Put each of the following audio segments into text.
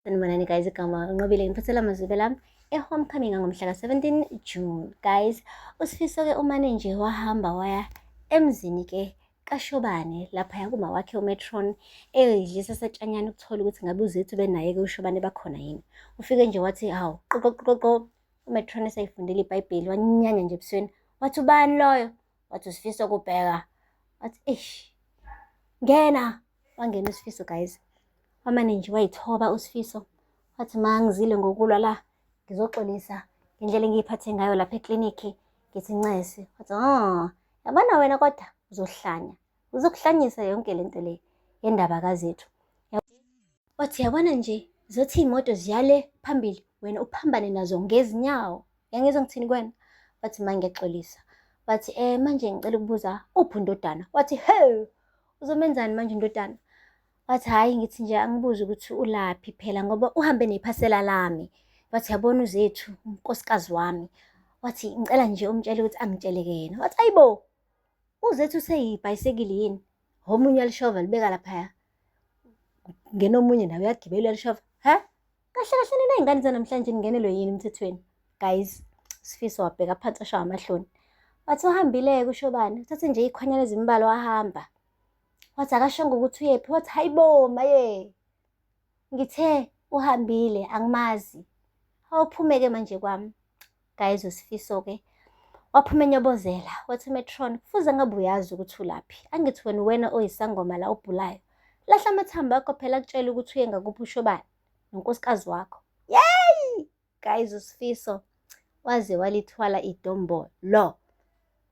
Sanibonani guys, igama uNqobile ngiphathela amazwi lami e-homecoming ngomhla ka-17 June. Guys, uSifiso-ke umane nje wahamba waya emzini-ke kaShobane laphaya kuma wakhe uMetron eyidlisa satshanyana ukuthola ukuthi ngabe uZethu benaye-ke uShobane bakhona yini. Ufike nje wathi hawu qoqo qoqo uMetron esayifundela iBhayibheli wanyanya nje ebusweni wathi ubani loyo? Wathi uSifiso kubheka. Wathi eish ngena wangena uSifiso guys. Wamane nje wayithoba uSifiso wathi ma ngizile ngokulwa la ngizoxolisa ngendlela engiyiphathe ngayo lapha eklinikhi ngithi ncese. Wathi oh yabona wena kodwa uzohlanya uzokuhlanyisa yonke lento le yendaba kaZethu. Wathi yabona nje zothi iy'moto ziyale phambili wena uphambane nazo ngezinyawo. Yangizwa ngithini kuwena? Wathi ma ngiyaxolisa. Wathi manje ngicela ukubuza uphi undodana? Wathi he uzomenzani manje undodana? Wathi hhayi ngithi nje angibuze ukuthi ulaphi phela ngoba uhambe nephasela lami. Wathi yabona uZethu unkosikazi wami. Wathi ngicela nje umtshele ukuthi angitshele-ke yena. Wathi ayibo uZethu useyibhayisekili yini? Omunye uyalishova libeka laphaya. Ngena omunye nawe uyagibela uyalishova. He? Kahle kahle nina iy'ngane zanamhlanje ningenelwe yini emthethweni? Guys, Sifiso wabheka phansi washawa amahloni. Wathi uhambile-ke uShobane, uthathe nje iy'khwanyana ezimbalwa wahamba. Wathi akashongo ukuthi uyephi, wathi hayi bo maye. Ngithe uhambile angimazi. Awuphume-ke manje kwami. Guys uSifiso-ke waphuma enyobozela wathi uMetron kufuze ngabe uyazi ukuthi ulaphi. Angithi wena uwena oyisangoma la obhulayo. Lahla amathambo akho phela akutshele ukuthi uye ngakuphi uShobane nonkosikazi wakho. Yeyi! Guys uSifiso waze walithwala idombolo.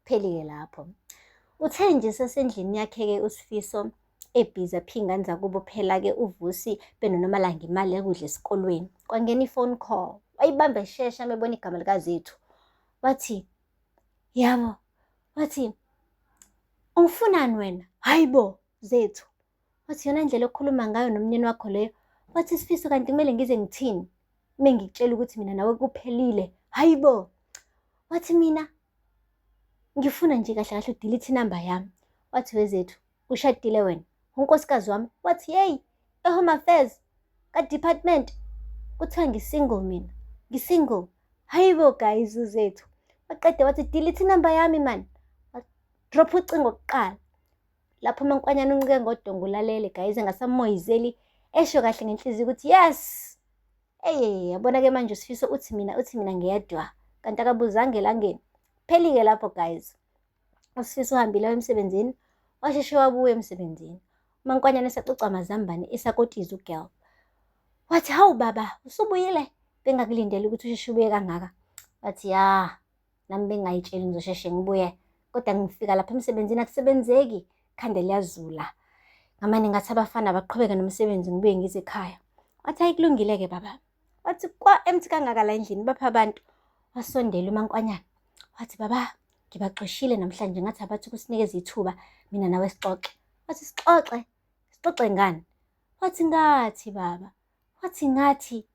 Phelile lapho. Uthe nje sesendlini yakhe-ke uSifiso ebhizi apha iy'ngane zakubo phela-ke uVusi benoNomalanga imali yokudla esikolweni. Kwangena i-phone call. Wayibamba eshesha uma ebona igama likaZethu. Wathi, yabo, wathi, ungifunani wena? Hhayi bo, Zethu. Wathi yona ndlela okhuluma ngayo nomnyeni wakho leyo. Wathi Sifiso kanti kumele ngize ngithini? Uma ngikutshela ukuthi mina nawe kuphelile. Hhayi bo. Wathi mina ngifuna nje kahle kahle udelete inamba yami. Wathi wezethu ushadile wena unkosikazi wami. Wathi yeyi e-Home Affairs ka-department kuthiwa ngi-single mina ngi-single. Hayi bo guys uZethu. Waqeda wathi delete inamba yami man. Drop ucingo kuqala. Lapho uMankwanyana uncike ngodonga ulalele guys engasamoyizeli esho kahle ngenhliziyo ukuthi yes. Ey yabona ke manje uSifiso uthi mina uthi mina ngedwa kanti akabuzanga elangeni. Phelike lapho guys. uSifiso uhambile emsebenzini washeshe wabuya emsebenzini. UMankwanyana esacoca amazambane esakotiza ugirl. Wathi hawu baba usubuyile bengakulindele ukuthi usheshe ubuye kangaka. Wathi ya nami bengingayitsheli ngizosheshe ngibuye kodwa ngifika lapha emsebenzini akusebenzeki khanda liyazula. Ngamane ngathi abafana baqhubeke nomsebenzi ngibuye ngize ekhaya. Wathi hayi kulungile-ke baba. Wathi kwa emthi kangaka la endlini bapha abantu. Wasondela uMankwanyana wathi baba ngibaxoshile namhlanje ngathi abathi kusinikeza ithuba mina nawe sixoxe. Wathi sixoxe, sixoxe ngani? Wathi ngathi baba, wathi ngathi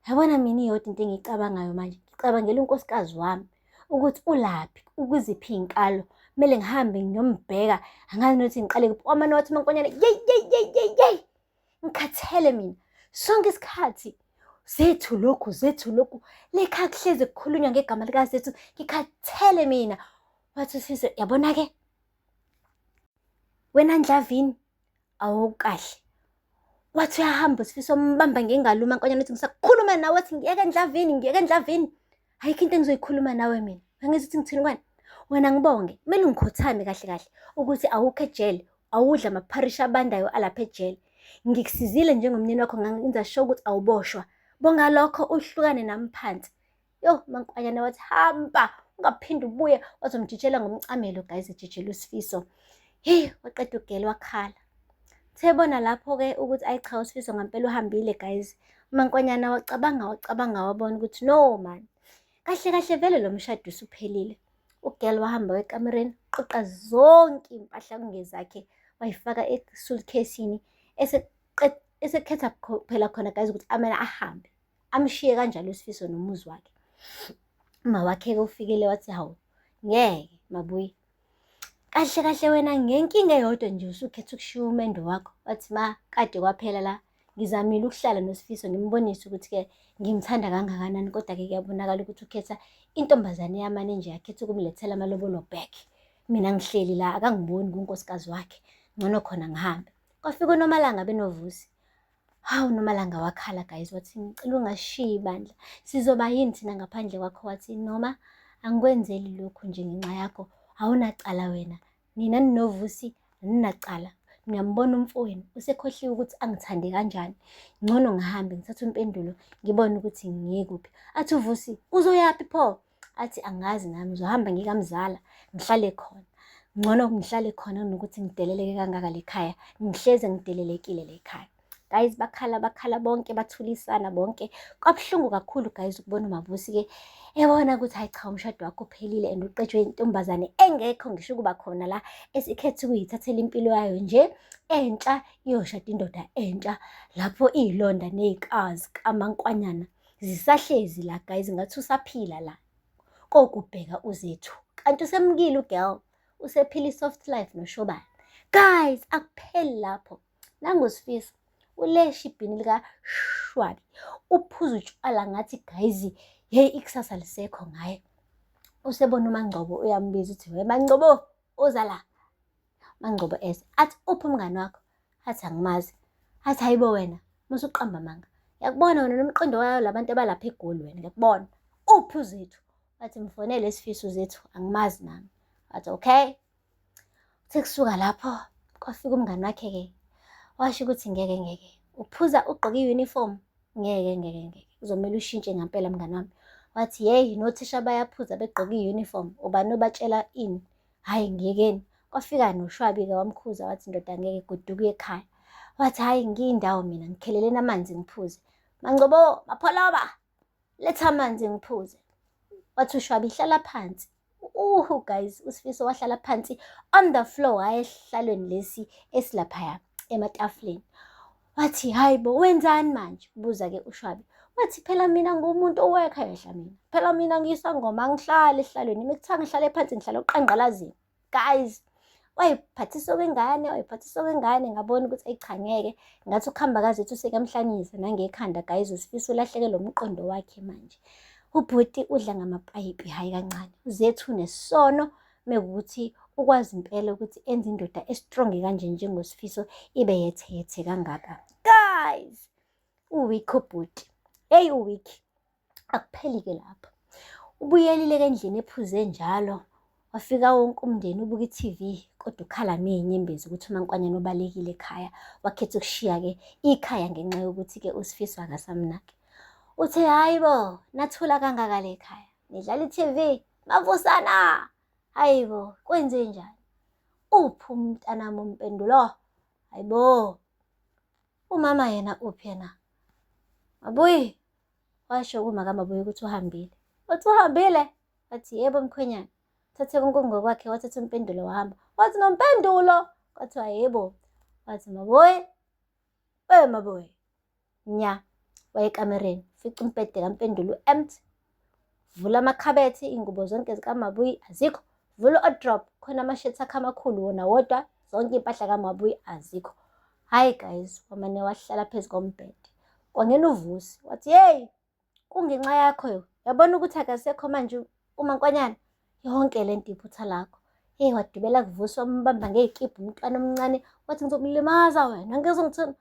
yabona mina iyodwa into engiyicabangayo manje ngicabangela unkosikazi wami ukuthi ulaphi ukuziphi iy'nkalo kumele ngihambe ngiyombheka angazi nokuthi ngiqale kuphi wamane wathi uMankonyane yeyi yeyi yeyi yeyi yeyi ngikhathele mina sonke isikhathi zethu lokhu zethu lokhu lekha kuhlezi kukhulunywa ngegama likaZethu ngikhathele mina. Wathi uSifiso yabona-ke wena Ndlavini awukahle. Wathi uyahamba uSifiso mbamba ngengalo uMankonyane uthi ngisakhuluma nawe wathi ngiyeke Ndlavini ngiyeke Ndlavini. Ayikho into engizoyikhuluma nawe mina. Angizwa ukuthi ngithini kwena. Wena ngibonge kumele ungikhothame kahle kahle ukuthi awukho ejele awudla amapharishi abandayo alapha ejele. Ngikusizile njengomnyeni wakho ngenza sure ukuthi awuboshwa. Bonga lokho uhlukane nami phansi. Yo Mankwanyana wathi hamba ungaphinde ubuye wazomjijela ngomcamelo guys ejijela uSifiso. Hey waqeda ugele wakhala. Thebona lapho-ke ukuthi ayi cha uSifiso ngampela uhambile guys. UMankwanyana wacabanga wacabanga wabona ukuthi no man. Kahle kahle vele lo mshado usuphelile. Ugirl wahamba ekamereni qoqa zonke iy'mpahla kungezakhe wayifaka esuitcase-ini esekhetha phela khona guys ukuthi amele ahambe. Amshiye kanjalo uSifiso nomuzi wakhe. Uma wakhe-ke ufikile wathi hawu ngeke mabuye. Kahle kahle wena ngenkinga eyodwa nje usukhetha ukushiya umendo wakho. Wathi ma kade kwaphela la Ngizamile ukuhlala noSifiso ngimbonise ukuthi-ke ngimthanda kangakanani kodwa-ke kuyabonakala ukuthi ukhetha intombazane yamane nje yakhetha ukumlethela amalobolo back. Mina ngihleli la akangiboni kunkosikazi wakhe, ngcono khona ngihambe. Kwafika uNomalanga benoVusi. Hawu Nomalanga wakhala guys wathi ngicela ungashiyi bandla. Sizoba yini thina ngaphandle kwakho wathi noma angikwenzeli lokhu nje ngenxa yakho awunacala wena. Nina ninoVusi aninacala. Ngiyambona umfowenu usekhohliwe ukuthi angithande kanjani. Ngcono ngihambe ngithathe uMpendulo ngibone ukuthi ngiyekuphi. Athi uVusi uzoyaphi pho? Athi angazi nami ngizohamba ngikamzala ngihlale khona. Ngcono ngihlale khona kunokuthi ngideleleke kangaka le khaya. Ngihleze ngidelelekile le khaya. Guys bakhala bakhala bonke bathulisana bonke. Kwabuhlungu kakhulu guys ukubona uMabusi-ke ebona ukuthi hayi cha umshado wakho uphelile and uqetshwe intombazane engekho ngisho ukuba khona la esikhethe ukuyithathela impilo yayo nje entsha iyoshada indoda entsha lapho iy'londa ney'kazi kamankwanyana zisahlezi la guys ngathi usaphila la kokubheka uZethu kanti usemkile ugirl usephila i-soft life noShobane. Guys akupheli lapho. Nangu Sifiso ulesha ibhini likaShwabi uphuza utshwala ngathi guys hey ikusasa lisekho ngaye. Usebona uMangcobo uyambiza uthi we Mangcobo uza la. Mangcobo eze athi uphi umngani wakho? Athi angimazi. Athi hayibo wena musuqamba amanga. Ngiyakubona wena nomqondo wayo labantu abalapha eGoli wena ngiyakubona. Uphi uZethu? Wathi mfonele Sifiso uZethu angimazi nami. Wathi okay. Uthe kusuka lapho kwafika umngani wakhe-ke washo ukuthi ngeke ngeke uphuza ugqoke i-uniform ngeke ngeke ngeke kuzomele ushintshe ngampela mngani wami. Wathi yeyi nothisha bayaphuza begqoke i-uniform ubani obatshela ini? Hhayi ngiyekeni. Kwafika noShwabi-ke wamkhuza wathi ndoda ngeke goduka uye ekhaya. Wathi hhayi ngiyindawo mina ngikheleleni amanzi ngiphuze. Mangcobo, Mapholoba, letha amanzi ngiphuze. Wathi uShwabi hlala phansi. Uhu guys, uSifiso wahlala phansi on the floor, hhayi esihlalweni lesi esilaphaya ematafuleni. Wathi hayi bo wenzani manje? Kubuza-ke uShwabi. Wathi phela mina ngumuntu owekhehla mina. Phela mina ngisangoma angihlali esihlalweni. Uma kuthiwa ngihlale phansi ngihlala oqanqalazini. Guys, wayiphathisa okwengane, wayiphathisa okwengane ngabona ukuthi ayi cha ngeke. Ngathi ukuhamba kazethu sekamhlanyisa nangekhanda guys uSifiso ulahlekelwe umqondo wakhe manje. Ubhuti udla ngamapayipi hhayi kancane. UZethu unesono mekuwukuthi ukwazi impela ukuthi enze indoda estrong kanje njengoSifiso ibe yethe yethe kangaka. Guys, uweak ubhuti. Hey uweak. Akupheli-ke lapho. Ubuyelile-ke endlini ephuze njalo. Wafika wonke umndeni ubuka i-TV kodwa ukhala ney'nyembezi ukuthi uMankwanyana ubalekile ekhaya. Wakhetha ukushiya-ke ikhaya ngenxa yokuthi-ke uSifiso akasamnaki. Uthe hhayi bo, nathula kangaka le khaya. Nidlala i-TV, mavusana! Hhayi bo, kwenzenjani? Uphi umntanami uMpendulo? Hhayi bo, umama yena uphi yena? Mabuyi, washo kumakaMabuyi ukuthi uhambile. Wathi uhambile? Wathi yebo mkhwenyana. Thathe konke okungokwakhe wathatha uMpendulo wahamba. Wathi noMpendulo? Kwathiwa yebo. Wathi Mabuyi, we Mabuyi. Nya, waya ekamereni, fica umbhede kaMpendulo u-empty. Vula amakhabethe, iy'ngubo zonke zikaMabuyi azikho. Vula u-wardrobe, khona amashethi akhe amakhulu wona wodwa, zonke iy'mpahla kaMabuyi azikho. Hhayi guys, wamane wahlala phezu kombhede. Kwangena uVusi, wathi yeyi, kungenxa yakho yo. Yabona ukuthi akasekho manje uMankwanyana? Yonke le nto iphutha lakho. Hey, wadibela kuVusi wambamba ngey'kibhu umntwana omncane, wathi ngizokulimaza wena, ngeke ngithini,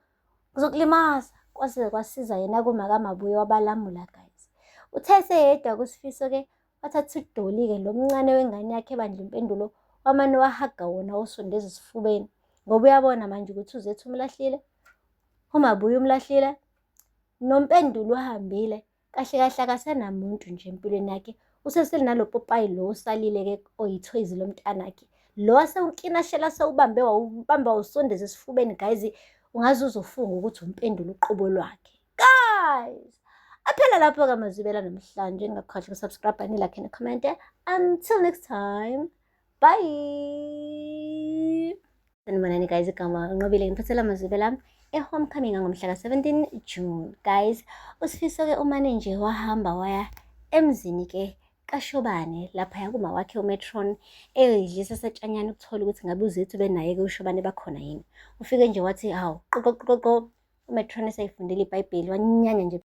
ngizokulimaza. Kwase kwasiza yena kumakaMabuye wabalamula guys. Uthe eseyedwa kuSifiso-ke wathatha udoli-ke lo mncane wengane yakhe ebandla uMpendulo wamane wahaga wona wawusondeza esifubeni ngoba uyabona manje ukuthi uZethu umlahlile, uMabuye umlahlile, noMpendulo uhambile. Kahle kahle akasenamuntu nje empilweni yakhe, usesele nalo popayi lo osalile-ke oyithoyizi lomntanakhe. Lo asewunkinashela sewubambe wawubamba wawusondeza esifubeni guys, ungaze uzofunga ukuthi uMpendulo uqobo lwakhe. Guys, aphela lapho-ke amazwibela namhlanje. Ningakhohlwa ukusubscribe, nilike, necommente. Until next time, bye. Sanibonani guys, igama uNqobile ngiphathela amazwibela e-homecoming ngomhla ka-17 June. Guys, uSifiso-ke umane nje wahamba waya emzini-ke kaShobane laphaya kuma wakhe uMetron eyidlisa satshanyana ukuthola ukuthi ngabe uZethu benaye-ke uShobane bakhona yini. Ufike nje wathi hawu qoqo qoqo. Umatron eseyifundela iBhayibheli wanyanya nje.